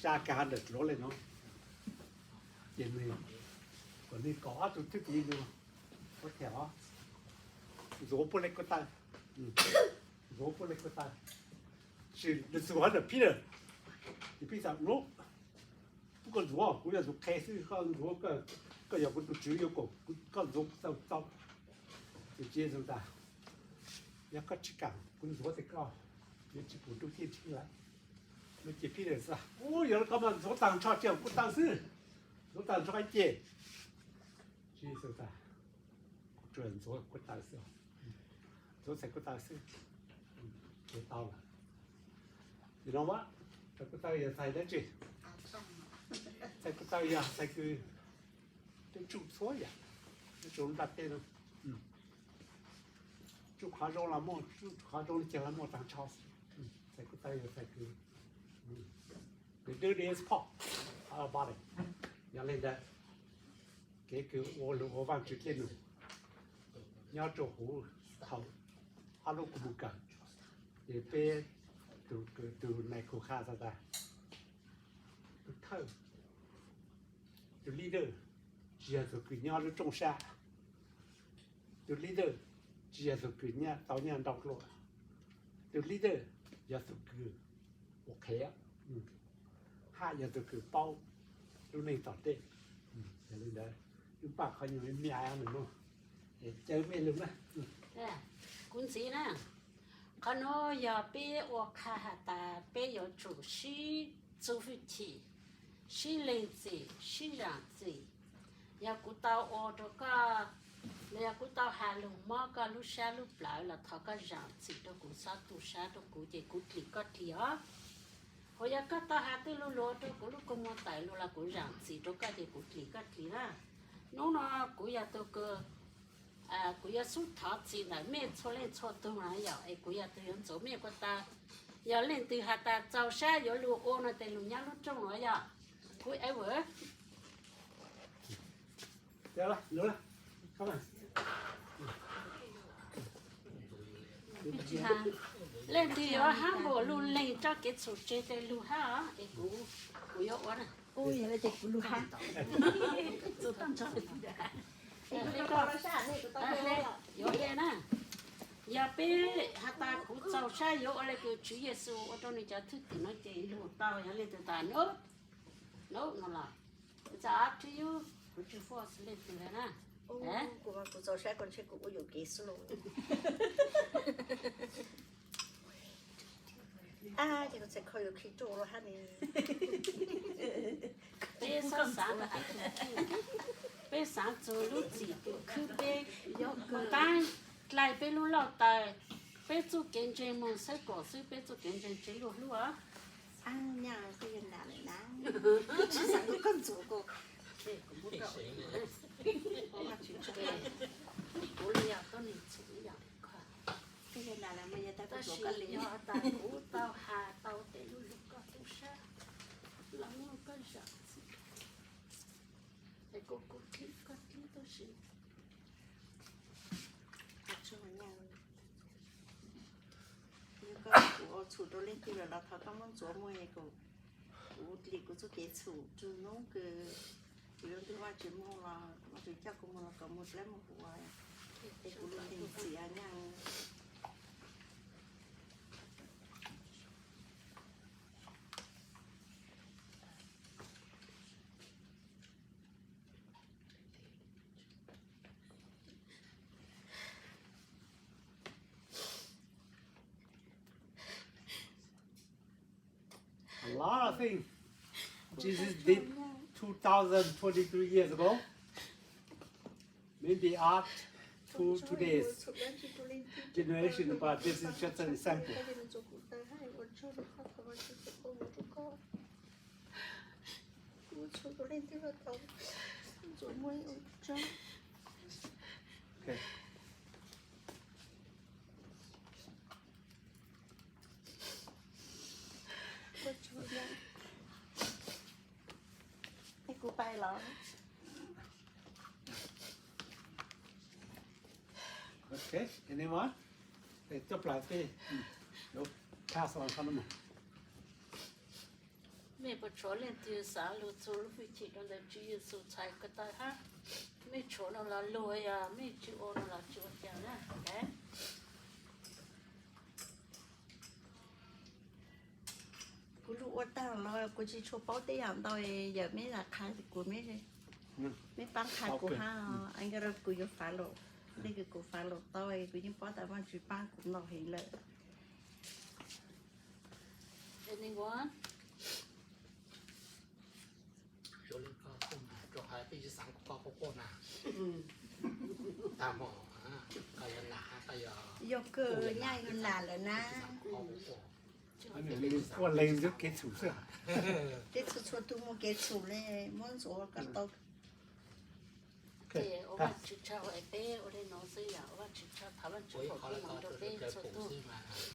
tsa kag ntawm dluav le no. Ces nws, kom nws kom ob tug thwj tim nws ua tham os, ntxuav puag le ko taw, ntxuav puag le ko taw. Sis nws txug hauv ntawm Peter, ces Peter tias, Pub koj ntxuav, kuv yog tus qhe xwb, koj ntxuav, koj yog kuv tus tswv yuav kom koj ntxuav kuv tau tau. Ces Jesu tas, Yog koj tsis kam kuv ntxuav ces koj yuav tsis pum ntuj thiaj ntshiv lawm. No ces Peter xav, Ub, yog li koj mas ntxuav tag nrho tsis yog kuv taw xwb, ntxuav tag nrho ces. Jesu tas, Kuv tsuas ntxuav kuv taw xwb, ntxuav txhais kuv taw xwb, ces tau lawm. Ces no, txhais kuv taw yog txhais dab tsi? Txhais kuv taw yog txhais kws, twb tsuj txhua yam, twb tsuj nta tej no, tsuj qhov zoo los muaj, tsuj qhov zoo li cas los muaj tag nrho. Txhais kuv taw yog txhais kws, the dirtiest part of our body. Yog li ntawd, kev kws ua lug ua Vaajtswv dlej num nyob rua huv thaum ob lub kua mus kawm, ces peb tug, tug nais khu qha tas tas, tug thawj, tug leader tsis yog tug kws nyob lub rooj sab. Tug leader tsis yog tug kws tau nyaj ntau dlua. Tug leader yog tug kws ua qhev, hab yog tug kws paub lub neej tom ntej. Yog li ntawd, wb npaj qhov nyuag me me no, caw mej lug na. Kuv ntxiv na, qhov nuav yog peb ua qha has tas peb yuav tsum sib txuj fwj chim, sib lees txim, sib zaam txim. Yog kuv tau ua rua koj, los yog kuv tau has lug mob koj lub sab lub plawv los thov koj zaam txim rua kuv, txhob tu sab rua kuv ces kuv dlim koj dlim os. Hos yog koj tau has tej lug luag rua kuv lub kua muag tawm lug los kuv zaam txim rua koj ces kuv dlim koj dlim na. Nub no kuv yog tug kws, kuv yuav xub thov txim ntawm mej txhua leej txhua tug na yom, es kuv yog tug yuav ntxuav mej ko taw. Yog leej twg has tas txaus sab yuav lug ua no tes lug nyob lub rooj nuav yom. Whoever. Leej twg yuav hab npaum lug lees tso kev txhum tseg tes lug hab os, es kuv, kuv yuav ua na. Kuv lug hab. Yuav le na. Yog peb has tas kuv txaus sab yuav ua le kws Tswv Yexus ua rua nwg cov thwj tim no ces lug tau, yog leej twg tas no, no los, it's up to you, kuv tsis force leej twg le na. Kuv, kuv txaus sab ko ntshe kuv ua yuam kev xwb lauj. Ces kuv txhais kho yuav khi rau lawm hab ne. Peb xaav, peb xaav txug lub txim tus khwb, peb yuav taab dlai peb lub lauj taws, peb txuj kev ntseeg moog xwb kom xwb, peb txuj kev ntseeg tsis luag hlub. Nyaj koj yog nam lawm na, tsis xaav kom koj ntxuav ko. Kuv li yog tuab neeg txhum ib yam li koj. Koj yog nam lawm mas yog tas kuv ntxuav koj li. Yog tas kuv tau has tau tej lug lug koj tub sab los muaj koj zam txim, es kuv, kuv dlim koj dlim tab sis yog koj, kuv ua txhum rau leej twg lawm los thov koj muab ntxuav muag, kuv dlim kuv txuj kev txhum rua nub kws kuv yuav ntwg Vaajtswv moog los Vaajtswv coj kuv moog los kom moog dlaab moog huv, es kuv lug lees txim nyaj. A lot of things Jesus did two thousand twenty-three years ago. Maybe up to today's generation, but this is just an example. Okay. Kuv pais los. Okay, any more? Coj plaws tej, pass on qhov no mas. Mej puas tshuav leej twg xaav lug txug lub fwj chim rua ntawm Tswv Yexus txhais ko taw hab? Mej tshuav no los lug, yog mej tsi ua no los tsi ua cas na. Kuv lug ua taag los kuv tsi tshua paub tej yaam ntau, yog mej lam qha kuv, mej paab qha kuv hab, kuv yuav fav lug, leej kws kuv fav lug tau kuv yeej paub tas Vaajtswv paab kuv ntau heev lawm. Yog kawg, nyaj yog nam lawm na. Ua leej ntxuav kev txhum xwb. Tej txhua txhua tug muaj kev txhum le, muab ntxuav kom tau. Ces ua Vaajtswv tsaug, peb ua le nuav xwb, yog ua Vaajtswv tsaug, thov Vaajtswv foom koob moov rua peb txhua tug.